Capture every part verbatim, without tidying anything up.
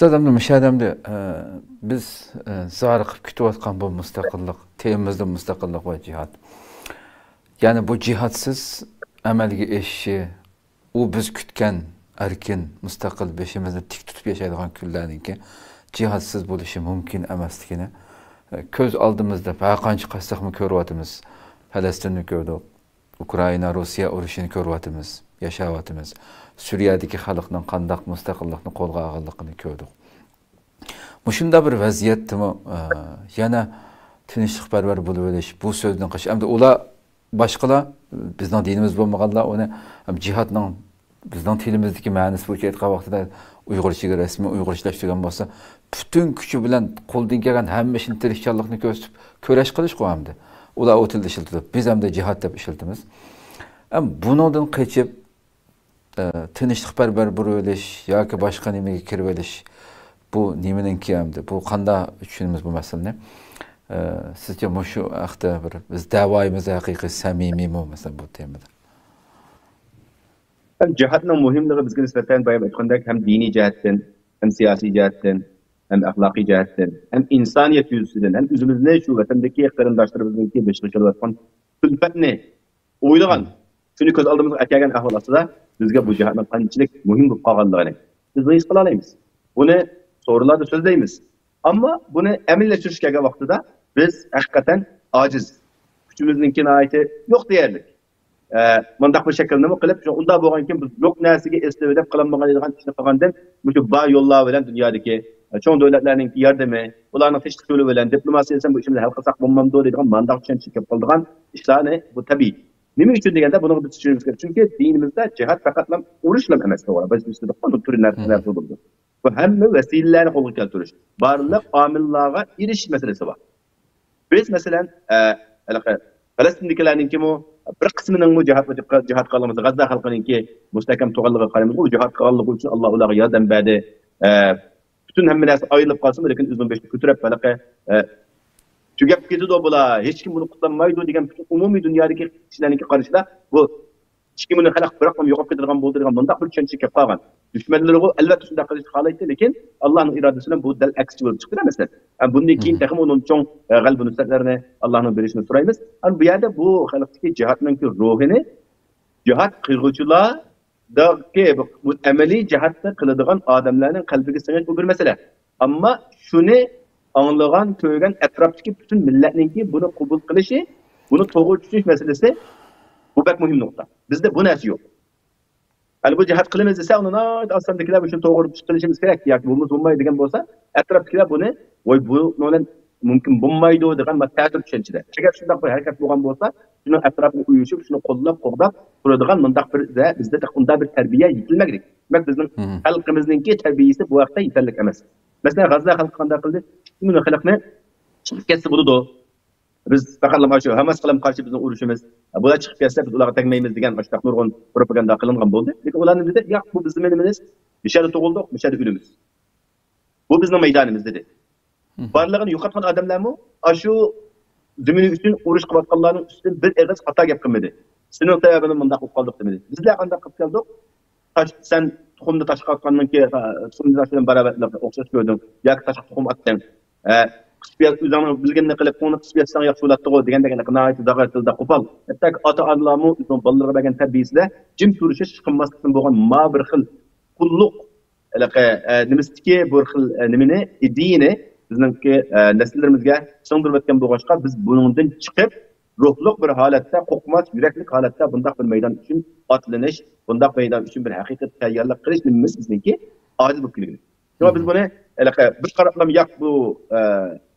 دادامنى مۇشۇ ئادەمدە، ئە، بىز، ئە، زارىقىپ كۈتۈۋاتقان بۇ مۇستەقىللىق، تېمىمىزدا مۇستەقىللىق ۋە جىھاد. يەنى بۇ جىھادسىز ئەمەلگە ئېشىشى، ئۇ بىز كۈتكەن ئەركىن، مۇستەقىل، بېشىمىزنى تىك تۇتۇپ ياشايدىغان كۈنلەرنىڭكى جىھادسىز بولۇشى مۇمكىن ئەمەسلىكىنى، ئە، كۆز ئالدىمىزدا ھەر قانچە قارىساقمۇ كۆرۈۋاتىمىز. پەلەستىننى كۆردۇق. ئۇكرائىنا، روسىيە ئۇرۇشىنى كۆرۈۋاتىمىز، ياشاۋاتىمىز. سۈرىيەدىكى خەلقنىڭ قانداق مۇستەقىللىقنى قولغا ئالغانلىقىنى كۆردۇق. مۇشۇنداق بىر ۋەزىيەتتىمۇ، ئە، يەنە تىنچلىقپەرۋەر بولۇۋېلىش، بۇ سۆزنى قىلىش. ئەمدى ئۇلار، باشقىلار، بىزنىڭ دىنىمىز بولمىغانلار ئۇنى، ئەم، جىھادنىڭ بىزنىڭ تىلىمىزدىكى مەنىسى بويىچە ئېيتقان ۋاقتىدا ئۇيغۇرچىگە رەسمىي ئۇيغۇرچىلاشتۇرغان بولسا، پۈتۈن كۈچى بىلەن قولىدىن كەلگەن ھەممە ئىشنى، تىرىشچانلىقنى كۆرسىتىپ كۈرەش قىلىشقۇ ئەمدى. ئۇلار ئۇ تىلدا ئىشلىتىدۇ. بىز ئەمدى جىھاد دەپ ئىشلىتىمىز. ئەم، بۇنىڭدىن قېچىپ، ئە، تىنچلىقپەرۋەر بولۇۋېلىش ياكى باشقا نېمىگە كىرىۋېلىش، بۇ نېمىنىڭكى ئەمدى؟ بۇ قانداق چۈشىنىمىز بۇ مەسىلىنى؟ ئە، سىزچە مۇشۇ ھەقتە بىر، بىز دەۋايىمىزدا ھەقىقىي سەمىمىيمۇ، مەسىلەن، بۇ تېمىدا؟ ھەم جىھادنىڭ مۇھىملىقى بىزگە نىسبەتەن بايا ئېيتقاندەك ھەم دىنىي جەھەتتىن، ھەم سىياسىي جەھەتتىن، ھەم ئەخلاقىي جەھەتتىن، ھەم ئىنسانىيەت يۈزىسىدىن، ھەم ئۆزىمىزنى شۇ ۋەتەندىكى قېرىنداشلىرىمىزنىڭكى بېشىغا كېلىۋاتقان كۈلپەتنى ئويلىغان، شۇنى كۆز ئالدىمىزغا ئەكەلگەن ئەھۋال ئاستىدا بىزگە بۇ جىھادنىڭ قانچىلىك مۇھىم بولۇپ قالغانلىقىنى بىز ھېس قىلالايمىز. بۇنى سورۇنلاردا سۆزلەيمىز. ئەمما بۇنى ئەمەلىيلەشتۈرۈشكە كەلگەن ۋاقتىدا بىز ھەقىقەتەن ئاجىز. كۈچىمىزنىڭكى ناھايىتى يوق دېيەرلىك. ئە، مۇنداق بىر شەكىلنىمۇ قىلىپ، شۇ ئۇنداق بولغانكىن، بىز يوق نەرسىگە ئېسىلىۋېلىپ قىلالمىغان دېيدىغان ئىشنى قىلغاندىن، مۇشۇ بار يوللار بىلەن دۇنيادىكى، ئە، چوڭ دۆلەتلەرنىڭ ياردىمى، ئۇلارنىڭ تىنچلىق يولى بىلەن دىپلوماتىيە دېسەم، بۇ ئىشنى ھەل قىلساق بولمامدۇ دەيدىغان مانداق چۈشەنچە كېلىپ قالىدىغان ئىشلارنى، بۇ تەبىئىي. نېمە ئۈچۈن دېگەندە، بۇنىڭغا بىز چۈشىنىمىز كېرەك. چۈنكى دىنىمىزدە جىھاد پەقەتلا ئۇرۇشلا ئەمەس، توغرا. بىز، بىز دېدۇققۇ، تۈرى نەرسە، نەرسە بولىدۇ. بۇ ھەممە ۋەسىلىلەرنى قولغا كەلتۈرۈش، بارلىق ئامىللارغا ئېرىشىش مەسىلىسى بار. بىز، مەسىلەن، ئە، ھېلىقى پەلەستىندىكىلەرنىڭكىمۇ بىر قىسمىنىڭمۇ جىھاد، جىھادقا ئالغىنىمىز، غەززە خەلقىنىڭكى مۇستەھكەم تۇرغانلىقىغا قارايمىز، ئۇ جىھاد قىلغانلىقى ئۈچۈن ئاللا ئۇلارغا ياردەم بەردى. ئە، پۈتۈن ھەممە نەرسە ئايرىلىپ قالسىمۇ، لېكىن ئۆزىنىڭ بېشىنى كۆتۈرۈپ، ھېلىقى، ئە، تۈگەپ كېتىدۇ بۇلار، ھېچكىم بۇنى قۇتۇلالمايدۇ دېگەن پۈتۈن ئومۇمىي دۇنيادىكى كىشىلەرنىڭكى قارىشىدا بۇ ئىككى مىليون خەلق بىراقلا يوقاپ كېتىدىغان بولدى دېگەن مۇنداق بىر چۈشەنچە كېلىپ قالغان. دۈشمەنلىرىغۇ ئەلۋەتتە شۇنداق قىلىشنى خالايتتى، لېكىن ئاللانىڭ ئىرادىسى بىلەن بۇ دەل ئەكسىچە بولۇپ چىقتى، مەسىلەن. ھەم بۇندىن كېيىن تېخىمۇ ئۇنىڭ چوڭ، ئە، غەلىبە نۇسرەتلەرنى ئاللانىڭ بېرىشىنى سورايمىز. ھەم بۇ يەردە بۇ خەلقتىكى جىھادنىڭكى روھىنى جىھاد قىلغۇچىلاردىكى بۇ، بۇ ئەمەلىي جىھادنى قىلىدىغان ئادەملەرنىڭ قەلبىگە سىڭىش، ئۇ بىر مەسىلە. ئەمما شۇنى ئاڭلىغان، كۆرگەن ئەتراپتىكى پۈتۈن مىللەتنىڭكى بۇنى قوبۇل قىلىشى، بۇنى توغرا چۈشىنىش مەسىلىسى، بۇ بەك مۇھىم نۇقتا. بىزدە بۇ نەرسە يوق. ھەلى بۇ جىھاد قىلىمىز دېسە، ئۇنى ناھايىتى ئاز ساندىكىلەر شۇنى توغرا چۈشىنىشىمىز كېرەك ياكى بولمىسا بولمايدۇ دېگەن بولسا، ئەتراپتىكىلەر بۇنى، ۋاي، بۇنىڭ بىلەن مۇمكىن بولمايدۇ دېگەن تەتۈر چۈشەنچىدە. ئەگەر شۇنداق بىر ھەرىكەت بولغان بولسا، شۇنىڭ ئەتراپىغا ئۇيۇشۇپ، شۇنى قوللاپ، قوغداپ تۇرىدىغان مۇنداق بىر، بىزدە ئۇنداق بىر تەربىيە يېتىلمەگلىك. دېمەك، بىزنىڭ خەلقىمىزنىڭكى تەربىيەسى بۇ ھەقتە يېتەرلىك ئەمەس. مەسىلەن، غەززە خەلقى قانداق قىلدى؟ ئىككى مىليون خەلقنى چىقىپ كەتسە بولىدۇ. بىز پەقەتلا مانا شۇ ھاماسقا قارشى بىزنىڭ ئۇرۇشىمىز، بۇلار چىقىپ كەتسە، بىز ئۇلارغا تەگمەيمىز دېگەن ئاشۇنداق نۇرغۇن پروپاگاندا قىلىنغان بولدى. لېكىن ئۇلار نېمە دېدى؟ ياق، بۇ بىز نېمە، نېمىمىز؟ مۇشۇ يەردە تۇغۇلدۇق، مۇشۇ يەردە ئۆلىمىز. بۇ بىزنىڭ مەيدانىمىز دېدى. بارلىقىنى يوقاتقان ئادەملەرمۇ ئاشۇ زېمىنى ئۈچۈن ئۇرۇش قىلىۋاتقانلارنىڭ ئۈستىدىن بىر ئېغىز خاتا گەپ قىلمىدى. سېنىڭ سەۋەبىڭدىن مۇنداق بولۇپ قالدۇق دېمىدى. بىزلەر قانداق قىلىپ كەلدۇق؟ تاش، سەن تۇخۇمنى تاشقا ئاتقاندىن كېيىن، تۇخۇمنى تاش بىلەن باراۋەر ئوخشاش كۆردۈڭ. ياكى تاشقا تۇخۇم ئاتتىڭ. ئە، قىسىپ يا-، ئۆزۈڭنىڭ بىلگىنىنى قىلىپ، قوڭنى قىسىپ ياتساڭ ياخشى بولاتتىغۇ دېگەندەك ناھايىتى داغار تىلدا قوپال. ھەتتاكى ئاتا-ئانىلارمۇ ئۆزىنىڭ بالىلىرىغا بەرگەن تەربىيەسىدە جىم تۇرۇشى، چىقماسلىقتىن بولغان ما بىر خىل قۇللۇق، ھېلىقى، ئە، نېمىسىدىكى بىر خىل، ئە، نېمىنى، ئىدىيىنى بىزنىڭكى، ئە، نەسىللىرىمىزگە سىڭدۈرۈۋەتكەن بولغاچقا، بىز بۇنىڭدىن چىقىپ، روھلۇق بىر ھالەتتە، قورقماس، يۈرەكلىك ھالەتتە بۇنداق بىر مەيدان ئۈچۈن ئاتلىنىش، بۇنداق مەيدان ئۈچۈن بىر ھەقىقىي تەييارلىق قىلىش نېمىمىز بىزنىڭكى ئاجىز بولۇپ كېلىۋاتىدۇ. شۇڭا بىز بۇنى ھېلىقى بىر قاراپلا ياق، بۇ، ئە،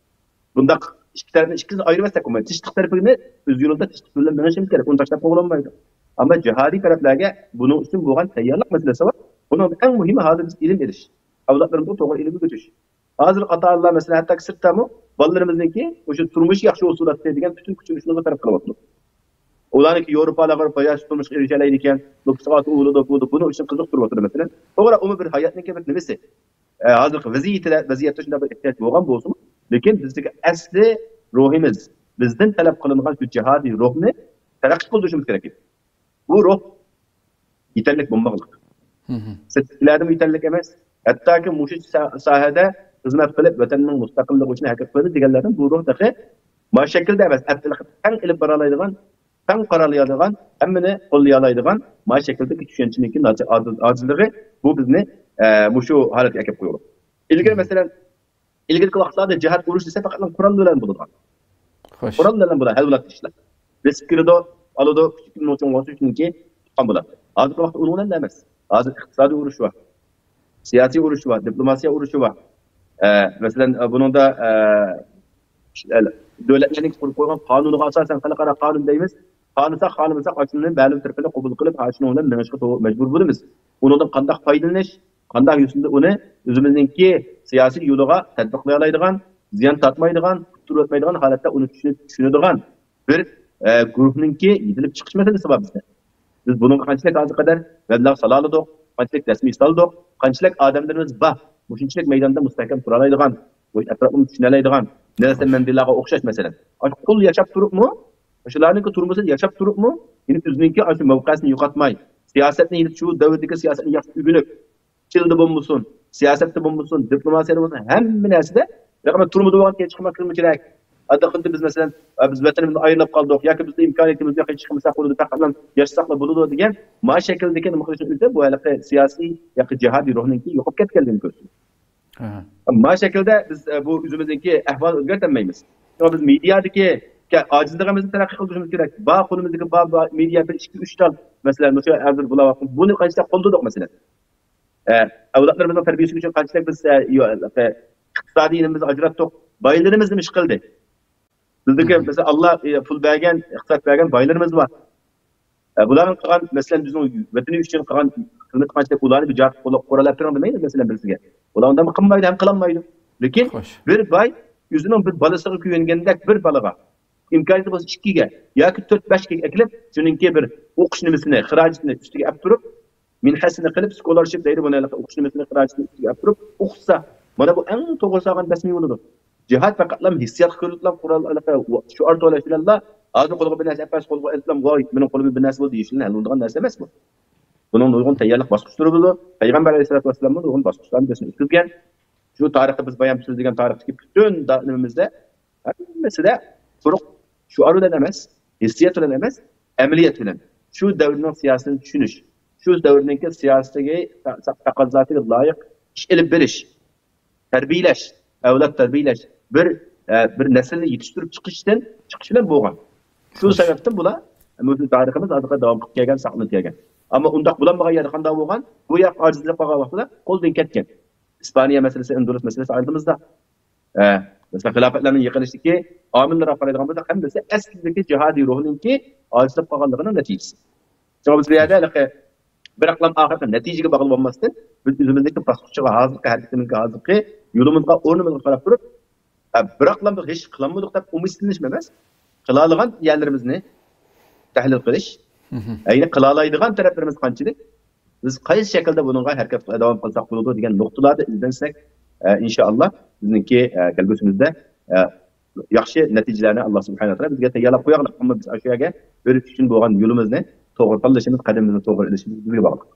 بۇنداق ئىككى تەرەپنى ئىككىسىنى ئايرىۋەتسەك بولمايدۇ. تىنچلىق تەرىپىنى ئۆز يولىدا تىنچلىق يولىدا مېڭىشىمىز كېرەك. ئۇنى تاشلاپ قويغىلى بولمايدۇ. ئەمما جىھادىي تەرەپلەرگە بۇنىڭ ئۈچۈن بولغان تەييارلىق مەسىلىسى بار. بۇنىڭدا ئەڭ مۇھىمى ھازىر بىز ئىلىم ئېلىش. ئەۋلادلىرىمىزغا توغرا ئىلىم ئۆگىتىش. ھازىر ئاتا-ئانىلار، مەسىلەن، ھەتتاكى سىرتتامۇ بالىلىرىمىزنىڭكى مۇشۇ تۇرمۇشى ياخشى بولسۇن دېگەن پۈتۈن كۈچىنى شۇنىڭغا سەرپ قىلىۋاتىدۇ. ئۇلارنىڭكى ياۋروپالارغا بارىپ ياخشى تۇرمۇشقا ئېرىشەلەيدىكەن، نوپۇسىغا ئۇلىدۇ، بۇ، بۇنىڭ ئۈچۈن قىزىقتۇرۇۋاتىدۇ، مەسىلەن. توغرا، ئۇمۇ بىر ھاياتنىڭكى بىر نېمىسى. ئە، ھازىرقى ۋەزىيىتىدە، ۋەزىيەتتە شۇنداق بىر ئېھتىياج بولغان بولسىمۇ، لېكىن بىزدىكى ئەسلى روھىمىز، بىزدىن تەلەپ قىلىنغان شۇ جىھادىي روھنى تەرەققىي قىلدۇرۇشىمىز كېرەك ئىدى. بۇ روھ يېتەرلىك بولمىغانلىق. سىرتتىكىلەردىمۇ يېتەرلىك ئەمەس، ھەتتاكى مۇشۇ سا-، ساھەدە خىزمەت قىلىپ، ۋەتەننىڭ مۇستەقىللىقى ئۈچۈن ھەرىكەت قىلىدۇ دېگەنلەردىن بۇ روھ تېخى ما شەكىلدە ئەمەس، ئەپتىلىقى تەڭ ئېلىپ بارالايدىغان، تەڭ قارىلايدىغان، ھەممىنى قوللىيالايدىغان ما شەكىلدىكى چۈشەنچىنىڭكى ناچار ئاجىز-، ئاجىزلىقى بۇ بىزنى، ئە، مۇشۇ ھالەتكە ئەكەپ قويىدۇ. ئىلگىرى، مەسىلەن، ئىلگىرىكى ۋاقىتلاردا جىھاد ئۇرۇش دېسە پەقەت قورال بىلەن بولىدىغان. خوش. قورال بىلەن بولىدۇ، ھەل بولاتتى ئىشلار. بېسىپ كىرىدۇ، ئالىدۇ، كىچىك مۇچۇڭ بولسا شۇنىڭكى تۇتقان بولاتتى. ھازىرقى ۋاقىتتا ئۇنىڭ بىلەن ئەمەس. ھازىر ئىقتىسادىي ئۇرۇش بار. سىياسىي ئۇرۇش بار، دىپلوماتىيە ئۇرۇشى بار. ئە، مەسىلەن، ئە، بۇنىڭدا، ئە، دۆلەتلەرنىڭ قۇرۇپ قويغان قانۇنىغا ئاساسەن خەلقئارا قانۇن دەيمىز. خالىساق، خالىمىساق، ئاشۇنى مەلۇم تەرىپىنى قوبۇل قىلىپ، ئاشۇنىڭ بىلەن مېڭىشقا تو-، مەجبۇر بولىمىز. ئۇنىڭدىن قانداق پايدىلىنىش، قانداق يوسۇندا ئۇنى ئۆزىمىزنىڭكى سىياسىي يولىغا تەتبىقلىيالايدىغان، زىيان تارتمايدىغان، قۇتۇرۇۋەتمەيدىغان ھالەتتە ئۇنى چۈشىنىپ، چۈشىنىدىغان بىر، ئە، گۇرۇھنىڭكى يېتىلىپ چىقىش مەسىلىسى بار بىزدە. بىز بۇنىڭغا قانچىلىك ھازىرغا قەدەر مەبلەغ سالالىدۇق، قانچىلىك رەسمىي سالدۇق، قانچىلىك ئادەملىرىمىز بار، مۇشۇنچىلىك مەيداندا مۇستەھكەم تۇرالايدىغان، مۇشۇ ئەتراپىمىز چۈشىنەلەيدىغان، نېلسون ماندېلاغا ئوخشاش، مەسىلەن. ئاشۇ قۇل ياشاپ تۇرۇپمۇ، شۇلارنىڭكى تۇرمۇشىدا ياشاپ تۇرۇپمۇ، يەنە ئۆزىنىڭكى ئاشۇ مەۋقەسىنى يوقاتماي، سىياسەتنى يېتىپ، شۇ دەۋردىكى سىياسەتنى ياخشى ئۆگىنىپ، تىلدا بولمىسۇن، سىياسەتتە بولمسۇن، دىپلوماتىيەدە بولسۇن، ھەممە نەرسىدە، ياق، مەن تۈرمىدە بولغان كېيىن چىقماي قىلما كېرەك. ئادەتتە بىز، مەسىلەن، بىز ۋەتىنىمىزدىن ئايرىلىپ قالدۇق ياكى بىزدە ئىمكانىيىتىمىز يوق، چىقمىساق بولىدۇ، پەقەتلا ياشىساقلا بولىدۇ دېگەن ما شەكىلدىكى نېمە قىلىشنىڭ ئۆزى بۇ ھېلىقى سىياسىي ياكى جىھادىي روھنىڭكى يوقاپ كەتكەنلىكىنى كۆرسىتىدۇ. ئاھا. ما شەكىلدە بىز، ئە، بۇ ئۆزىمىزنىڭكى ئەھۋالنى ئۆزگەرتەلمەيمىز. شۇڭا بىز مېدىيادىكى ئاجىزلىقىمىزنى تەرەققىي قىلدۇرۇشىمىز كېرەك. بار قولىمىزدىكى بار، بار مېدىيا بىر ئىككى، ئۈچ تال، مەسىلەن، مۇشۇ ھازىر بولاۋاتقان، بۇنى قانچىلىك قوللىدۇق، مەسىلەن. ئە، ئەۋلادلىرىمىزنىڭ تەربىيەسى ئۈچۈن قانچىلىك بىز، ئە، يو-، ئە، ئىقتىسادىي نېمىمىزنى ئاجراتتۇق. بالىلىرىمىز نېمە ئىش قىلدى؟ بىزدىكى، مەسىلەن، ئاللا، ئە، پۇل بەرگەن، ئىقتىساد بەرگەن بايلىرىمىز بار. ئە، بۇلارنىڭ قىلغان، مەسىلەن، بىزنىڭ ۋەتىنى ئۈچۈن قىلغان خىزمىتى قانچىلىك، ئۇلارنى بىر جايغا قولا-، قورال ئەپ بېرىڭ دېمەيدۇ، مەسىلەن، بىرسىگە. ئۇلار ئۇنداقمۇ قىلمايدۇ ھەم قىلالمايدۇ. لېكىن خوش. بىر باي ئۆزىنىڭ بىر بالىسىغا كۆيۈنگەندەك بىر بالىغا، ئىمكانىيىتى بولسا ئىككىگە ياكى تۆت، بەشكە ئەكىلىپ، شۇنىڭكى بىر ئوقۇش نېمىسىنى، خىراجىتىنى ئۈستىگە ئەپ تۇرۇپ، مىنھەسىنى قىلىپ، سكولارشىپ دەيدۇ بۇنى، ھېلىقى ئوقۇش نېمىسىنى، خىراجىتىنى ئۈستىگە ئەپ تۇرۇپ ئوقۇتسا، مانا بۇ ئەڭ توغرا سالغان بەسمە يولىدۇر. جىھاد پەقەتلا ھېسسىياتقا كۆرۈلۈپلا قورال، ھېلىقى شوئار توۋلاش بىلەنلا، ھازىر قولغا بىر نەرسە ئەپ بەرسە، قولغا ئېلىپلا، ۋاي، مېنىڭ قولۇمدا بىر نەرسە بولدى دېيىش بىلەن ھەل بولىدىغان نەرسە ئەمەس بۇ. بۇنىڭ نۇرغۇن تەييارلىق باسقۇچلىرى بولىدۇ. پەيغەمبەر ئەلەيھىسسالاتۇ ۋەسسالاممۇ نۇرغۇن باسقۇچلارنى بىزنى ئۆتكۈزگەن. شۇ تارىختا بىز بايان سۆزلىگەن تارىختىكى پۈتۈن دائىرىمىزدە ھەممىسىدە قۇرۇق شوئار بىلەن ئەمەس، ھېسسىيات بىلەن ئەمەس، ئەمەلىيەت بىلەن. شۇ دەۋرنىڭ سىياسىتىنى چۈشىنىش، شۇ دەۋرنىڭكى سىياسىتىگە، تا-، تەقەززاسىغا لايىق ئىش ئېلىپ بېرىش، تەربىيەلەش، ئەۋلاد تەربىيەلەش، بىر، ئە، بىر نەسىلنى يېتىشتۈرۈپ چىقىشتىن، چىقىش بىلەن بولغان. شۇ سەۋەبتىن بۇلار مۇشۇ تارىخىمىز ھازىرغا داۋام قىلىپ كەلگەن، ساقلىنىپ كەلگەن. ئەمما ئۇنداق بولالمىغان يەردە قانداق بولغان؟ بۇ يەر ئاجىزلىق قىلغان ۋاقتىدا قولدىن كەتكەن. ئىسپانىيە مەسىلىسى، ئىندۇرۇس مەسىلىسى ئالدىمىزدا. ئە، مەسىلەن، خىلاپەتلەرنىڭ يىقىلىشىدىكى ئامىللارغا قارايدىغان بولساق، ھەممىسى ئەسلىدىكى جىھادىي روھنىڭكى ئاجىزلاپ قالغانلىقىنىڭ نەتىجىسى. شۇڭا بىز بۇ يەردە ھېلىقى بىراقلا ئاخىرقى نەتىجىگە باغلىق بولماستىن، بىز ئۆزىمىزنىڭكى باسقۇچىغا، ھازىرقى ھەرىكىتىمىزگە، ھازىرقى يولىمىزغا، ئورنىمىزغا قاراپ تۇرۇپ، ئە، بىراقلا بىز ھېچ قىلالمىدۇق دەپ ئۈمىدسىزلىنىش ئەمەس، قىلالىغان يەرلىرىمىزنى تەھلىل قىلىش، مھم. ئەينى قىلالايدىغان تەرەپلىرىمىز قانچىلىك، بىز قايسى شەكىلدە بۇنىڭغا ھەرىكەت قىل-، داۋام قىلساق بولىدۇ دېگەن نۇقتىلاردا ئىزدەنسەك، ئە، ئىنشائاللا، بىزنىڭكى، ئە، كەلگۈسىمىزدە، ئە، ياخشى نەتىجىلەرنى ئاللا سۇبھانەھۇ ۋە تائالا بىزگە تەييارلاپ قويغان. ئەمما بىز ئاشۇ يەرگە بېرىش ئۈچۈن بولغان يولىمىزنى توغرا تاللىشىمىز، قەدىمىمىزنى توغرا ئېلىشىمىز بىزگە باغلىق.